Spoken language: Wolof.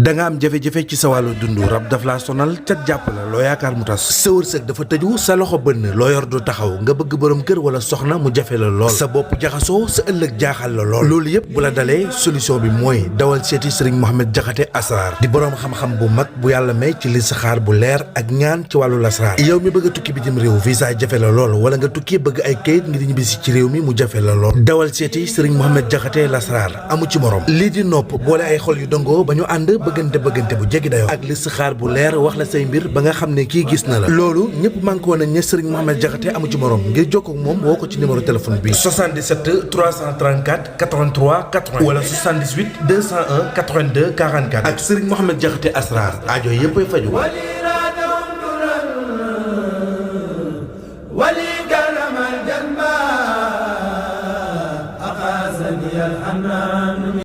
da nga am jafe-jafe ci sa wàllu dund rab daf laa sonal cat jàpp la loo yaakaar mu tas sa wërsëg dafa tëju sa loxo bënn loo yor du taxaw nga bëgg borom kër wala soxna mu jafe la lool sa bopp jaxasoo sa ëllëg jaaxal la lool loolu yëpp bu la dalee solution bi mooy dawal seeti Serigne Mohamed Diakhaté Asrar di borom xam-xam bu mag bu yàlla may ci listixaar bu leer ak ñaan ci wàllu lasraar yow mi bëgg a tukki bitim réew visa jafe la lool wala nga tukki bëgg ay kayit ngir ñibbisi ci réew mi mu jafe la lool dawal seeti Serigne Mohamed Diakhaté Lasrar amu ci morom lii di nopp boole ay xol yu dëngoo ba ñu ànd bëggante bu jéggi dayoo ak listixaar bu leer wax la say mbir ba nga xam ne kii gis na la loolu ñëpp manqué woon nañ ne Serigne Mohamed Diakhaté amu ci morom ngir jokkoo ak moom woo ko ci numéro téléphone bi 77 334 83 80 wala 78 201 82 44 ak Serigne Mohamed Diakhaté Asrar aajo yëppay faju